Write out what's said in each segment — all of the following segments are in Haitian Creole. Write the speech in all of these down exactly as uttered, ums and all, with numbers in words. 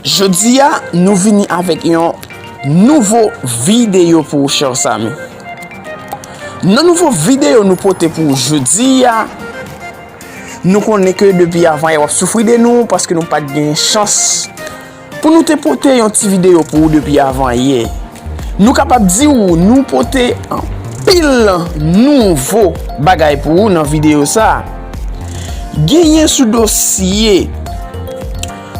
Jodi a, nou vini avèk yon nouvo videyo pou ou, chè zanmi. Nan nouvo videyo nou pote pou ou jodi a, nou konnen ke depi avan yè w ap soufri de nou, paske nou pa t gen chans pou nou te pote yon ti videyo pou ou depi avan yè. Nou kapab di w, nou pote anpil nouvo bagay pou ou nan videyo sa a. Genyen sou dosye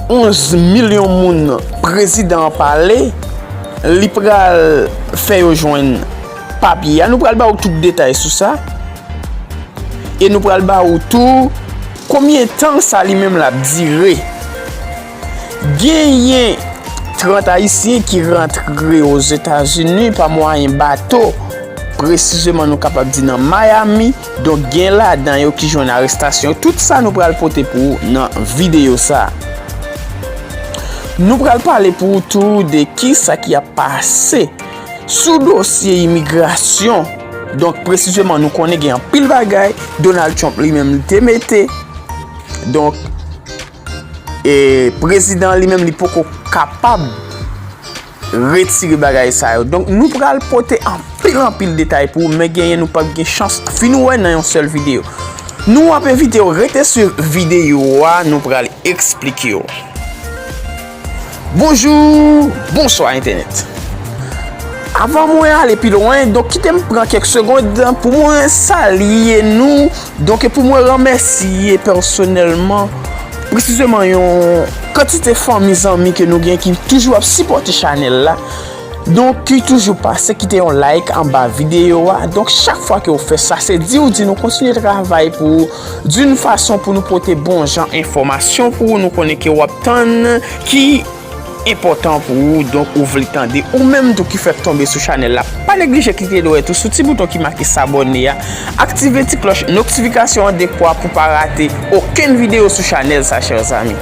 onz milyon moun prezidan an pale, li pral fè yo jwenn papye a. Nou pral ba w tout detay sou sa. E nou pral ba ou tou konbyen tan sa li menm l ap dire. Genyen trant Ayisyen ki rantre Ozetazini pa mwayen bato, presizeman nou kapab di nan Miami. Donk, gen ladan yo ki jwenn arestasyon. Tout sa nou pral pote pou ou nan videyo sa. Nou pral pale pou ou tou de kisa ki ap pase sou dosye imigrasyon. Donk, presizeman, nou konnen gen anpil bagay Donald Trump li menm li te mete. Donk, e, prezidan li menm li poko kapab retire bagay sa yo. Donk, nou pral pote anpil, anpil detay pou ou, men genyen nou p ap gen chans fin wè nan yon sèl videyo. Nou ap envite w rete sou videyo a, nou pral eksplike w. Bonjou, bonswa entènèt. Avan mwen ale pi lwen, donk kite m pran kèk segond pou mwen salye nou, donk pou mwen remèsye pèsonèlman, presizeman yon kantite fanmi zanmi ke nou gen ki toujou ap sipòte chanèl la. Donk, ki toujou pase kite yon like anba videyo a. Donk, chak fwa ke w fè sa, se di w di nou kontinye travay pou, d'une façon, pou nou pote bon jan enfòmasyon pou ou. Nou konnen ke w ap tann ki enpòtan pou ou, donk ou vle tande. Ou menm tou ki fèk tonbe sou chanèl la, pa neglije klike dwèt ou sou ti bouton ki make sabòne a, aktive ti klòch notifikasyon an dekwa pou pa rate okenn videyo sou chanèl sa, chè zanmi.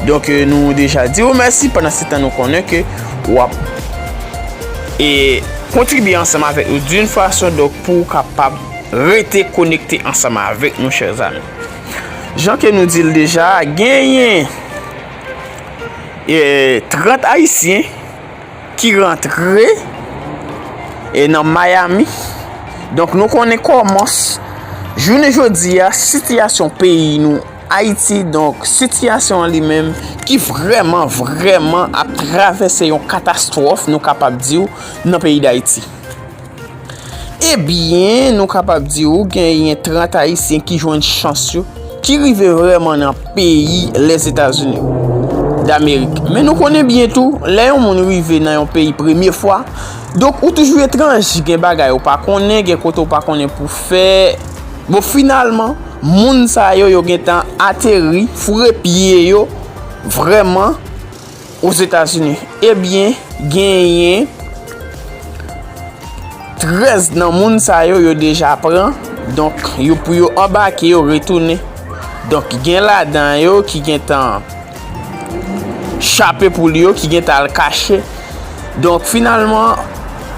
Donk, eh, nou deja di w mèsi, pandan se tan nou konnen ke w ap, eh, kontribye ansanm avèk nou d'une façon, donk, pou w kapab rete konekte ansanm avèk nou, chè zanmi. Jan ke nou di l deja, genyen, eh, trant Ayisyen ki rantre, eh, nan Miami. Donk, nou konnen kòman s-, jounen jodi a, sitiyasyon peyi nou, Ayiti, donk, sitiyasyon an li menm ki vrèman, vrèman ap travèse yon katastwòf, nou kapab di w, nan peyi Dayiti. Ebyen, nou kapab di w, genyen trant Ayisyen ki jwenn chans yo, ki rive vrèman nan peyi Lèzetazini Damerik. Men nou konnen byen tou, lè yon moun rive nan yon peyi premye fwa, donk, ou toujou etranj, gen bagay ou pa konnen, gen kote ou pa konnen pou fè. Bon, finalman, moun sa yo, yo gentan ateri, foure pye yo vrèman Ozetazini. Ebyen, genyen trèz nan moun sa yo, yo deja pran. Donk, yo, pou yo anbake, yo retounen. Donk, gen ladan yo ki gentan chape poul yo, ki gentan al kache. Donk, finalman,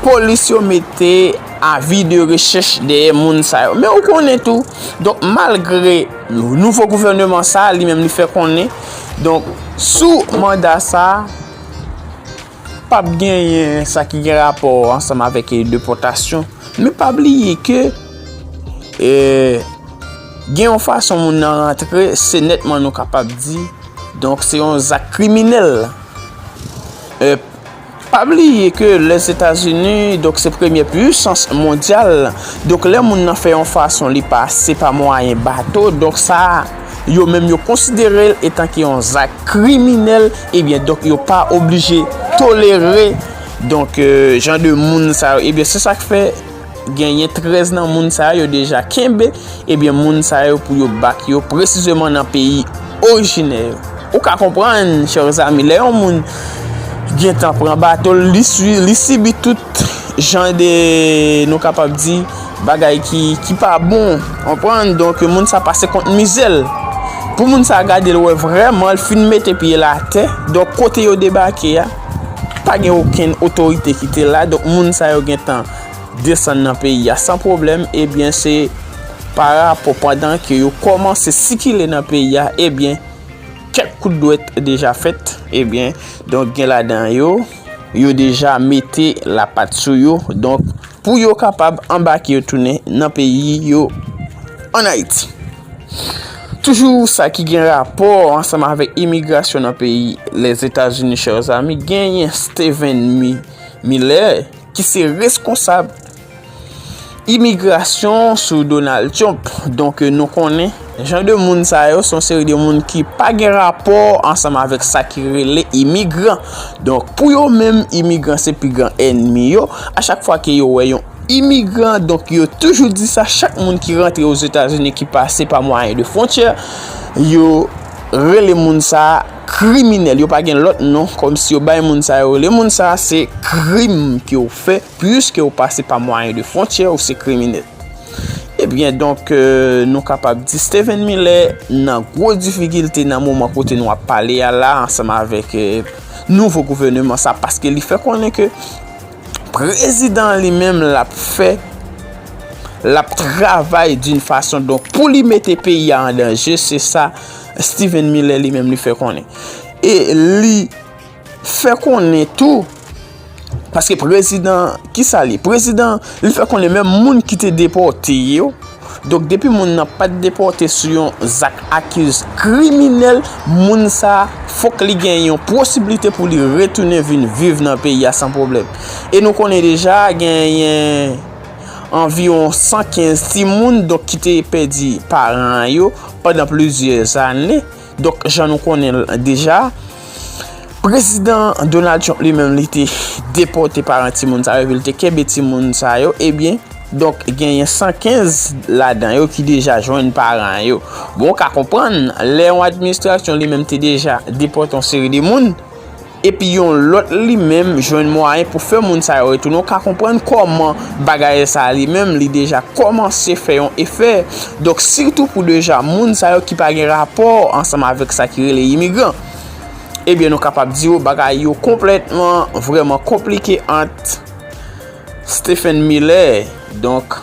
polis yo mete avi de rechèch dèyè moun sa yo. Men ou konnen tou, donk, malgre nouvo gouvèneman sa, li menm li fè konnen, donk, sou manda sa, p ap genyen sa ki gen rapò ansanm avèk, eh, depòtasyon. Men pa bliye ke, eh, gen yon fason moun nan rantre, se nètman nou kapab di, donk, se yon zak kriminèl. Eh, pa bliye ke Lèzetazini, donk, se premyè pwisans mondyal. Donk, lè moun nan fè yon fason, li pase pa mwayen bato. Donk, sa, yo menm yo konsidere l etan ke yon zak kriminèl. Ebyen, donk, yo pa oblije tolere, donk, eh, jan de moun sa yo. Ebyen, se sa k fè genyen trèz nan moun sa yo, yo deja kenbe, ebyen, moun sa yo pou yo bak yo presizeman nan peyi orijinè yo. Ou ka konprann, chè zanmi, lè yon moun gentan pran bato l, li swi-, li sibi tout jan de, nou kapab di, bagay ki, ki pa bon, konprann? Donk, moun sa pase kont mizè l. Pou moun sa gade l, wè vrèman l fin mete pye l atè. Donk, kote yo debake a, pa gen okenn otorite ki te la. Donk, moun sa yo gentan desann nan peyi a san pwoblèm, ebyen, se pa rapò pandan ke yo kòmanse sikile nan peyi a, ebyen, kèk kout dwèt deja fèt, ebyen, donk gen ladan yo, yo deja mete lapat sou yo, donk pou yo kapab anbake yo tounen nan peyi yo ann Ayiti. Toujou sa ki gen rapò ansanm avèk imigrasyon nan peyi Lèzetazini, chè zami, genyen Steven Mi-, Miller, ki se reskonsab imigrasyon sou Donald Trump. Donk, nou konnen, jan de moun sa yo, se yon seri de moun ki pa gen rapò ansanm avèk sa ki rele imigran. Donk, pou yo menm, imigran se pi gran ènmi yo. A chak fwa ke yo wè yon imigran, donk yo toujou di sa, chak moun ki rantre Ozetazini ki pase pa mwayen de fwontyè, yo rele moun sa a kriminèl. Yo pa gen lòt non, kòmsi yo bay moun sa yo rele moun sa a se krim ke w fè, piske w pase pa mwayen de fwontyè, ou se kriminèl. Ebyen, donk, euh, nou kapab di Steven Miller nan gwo difikilte nan moman kote nou ap pale a la, ansanm avèk, euh, nouvo gouvèneman sa, paske li fè konnen ke prezidan li menm l ap fè, l ap travay d'une façon, donk, pou li mete peyi a an danje, se sa Steven Miller li menm li fè konnen. E li fè konnen tou, paske prezidan, ki sa li? Prezidan, li fè konnen menm moun ki te depòte yo, donk, depi moun nan pa t depòte sou yon zak akiz kriminèl, moun sa a, fòk li gen yon posiblite pou li retounen vin viv nan peyi a san pwoblèm. E nou konnen deja, genyen anviwon san kenz timoun, donk, ki te pèdi paran yo pandan plizyè zane. Donk, jan nou konnen l deja, prezidan Donald Trump li menm, li te depòte paran timoun sa yo, epi li te kenbe timoun sa yo, ebyen, donk, genyen san kenz ladan yo ki deja jwenn paran yo. Bon, w ka konprann, lè yon administrasyon li menm te deja depòte yon seri de moun, epi yon lòt li menm jwenn mwayen pou fè moun sa yo retounen, w ka konprann kòman bagay sa li menm, li deja kòmanse fè yon efè. Donk, sitou pou deja moun sa yo ki pa gen rapò ansanm avèk sa ki rele imigran. Ebyen, nou kapab di w bagay yo konplètman, vrèman konplike ant Stephen Miller, donk,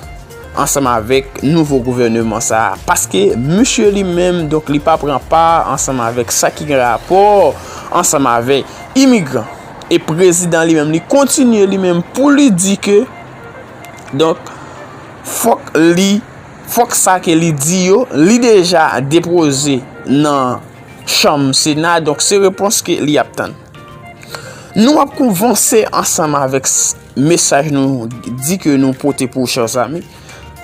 ansanm avèk nouvo gouvèneman sa a. Paske misye li menm, donk, li pa pran pa ansanm avèk sa ki gen rapò ansanm avèk imigran. E prezidan li menm, li kontinye li menm pou li di ke, donk, fòk li, fòk sa ke li di yo, li deja depoze nan chanm Sena, donk, se repons ke li ap tann. Nou ap konvanse ansanm avèk s-, mesaj nou di ke nou pote pou ou, chè zami.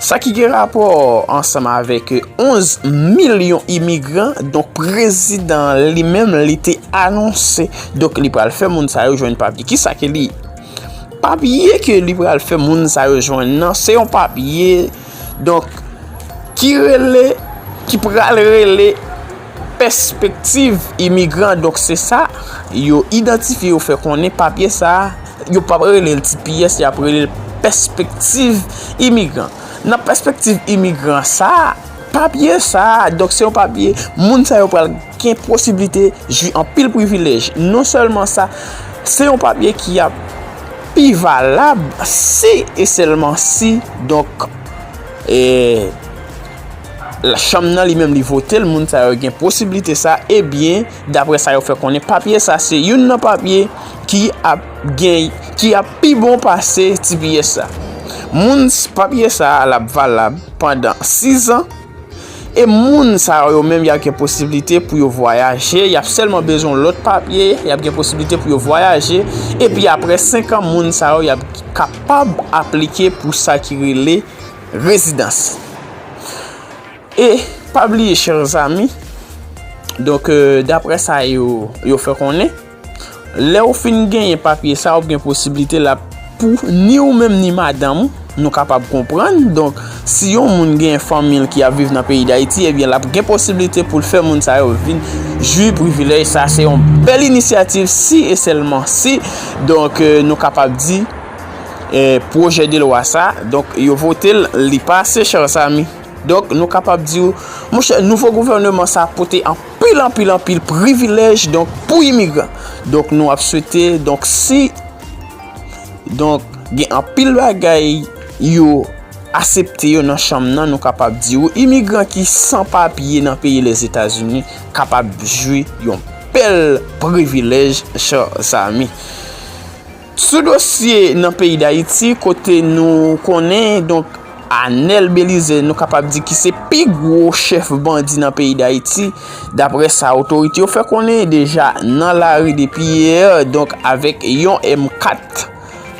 Sa ki gen rapò ansanm avèk onz milyon imigran, donk prezidan li menm, li te anonse, donk li pral fè moun sa yo jwenn papye. Kisa ke li? Papye ke li pral fè moun sa yo jwenn nan, se yon papye, donk, ki rele, ki pral rele pèspektiv imigran. Donk, se sa, yo idantifye, yo fè konnen papye sa, yo p ap rele l T P S, y ap rele l pèspektiv imigran. Nan pèspektiv imigran sa, papye sa, donk, se yon papye, moun sa yo pral gen posiblite jwi anpil privilèj. Non sèlman sa, se yon papye ki ap pi valab si e sèlman si, donk, e, la chanm nan li menm li vote l, moun sa yo gen posiblite sa, ebyen, daprè sa yo fè konnen, papye sa se youn nan papye ki ap gen, ki ap pi bon pase T P S sa. Moun s-, papye sa l ap valab pandan sis an, e moun sa yo menm, y ap gen posiblite pou yo vwayaje, y ap sèlman bezwen lòt papye, y ap gen posiblite pou yo vwayaje, epi apre senk an, moun sa yo, y ap kapab aplike pou sa ki rele rezidans. E pa bliye, chè zami, donk, euh, daprè sa yo, yo fè konnen, lè w fin genyen papye sa, w ap gen posiblite l ap pou ni ou menm ni madanm ou, nou kapab konprann. Donk, si yon moun gen fanmi l ki ap viv nan peyi Dayiti, ebyen, l ap gen posiblite pou l fè moun sa yo vin jwi privilèj sa. Se yon bèl inisyativ si e sèlman si, donk, euh, nou kapab di, euh, pwojè de lwa sa, donk, yo vote l, li pase, chè zami. Donk, nou kapab di w, monchè, nouvo gouvèneman sa pote anpil, anpil, anpil privilèj, donk, pou imigran. Donk, nou ap swete, donk, si, donk, gen anpil bagay yo asepte yo nan chanm nan, nou kapab di w, imigran ki san papye nan peyi Lèzetazini kapab jwi yon bèl privilèj, chè zanmi. Sou dosye nan peyi Dayiti, kote nou konnen, donk, Anèl Belizaire, nou kapab di ki se pi gwo chèf bandi nan peyi Dayiti, daprè sa otorite yo fè konnen, deja nan lari depi yè, donk, avèk yon M kat.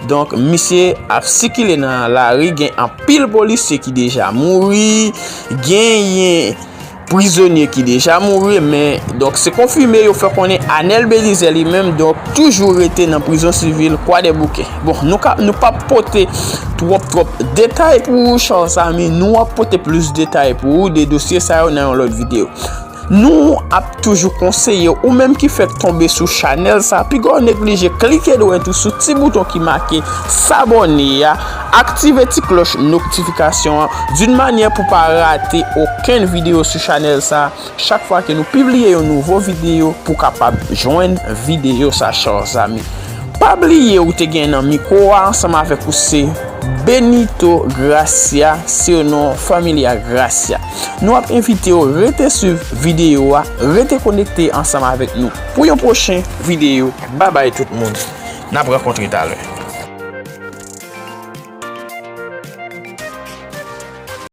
Donk, misye ap sikile nan lari, gen anpil polisye ki deja mouri, genyen prizonye ki deja mouri, men, donk, se konfime, yo fè konnen Anèl Belizaire li menm, donk, toujou rete nan prizon sivil Kwadèboukè. Bon, nou ka, nou p ap pote twòp, twòp detay pou ou, chè zanmi, nou ap pote plis detay pou ou de dosye sa yo nan yon lòt videyo. Nou ap toujou konseye ou menm ki fèk tonbe sou chanèl sa, piga w neglije klike dwèt ou sou ti bouton ki make sabòne a, aktive ti klòch notifikasyon an, d'une manière pou pa rate okenn videyo sou chanèl sa. Chak fwa ke nou pibliye yon nouvo videyo, pou kapab jwenn videyo sa, chè zanmi. Pa bliye ou te gen nan mikwo a ansanm avèk ou se Benito Gracia, se non Familia Gracia. Nou ap envite w rete swiv videyo a, rete konekte ansanm avèk nou pou yon pwochen videyo. Babay tout moun, n ap rankontre talè.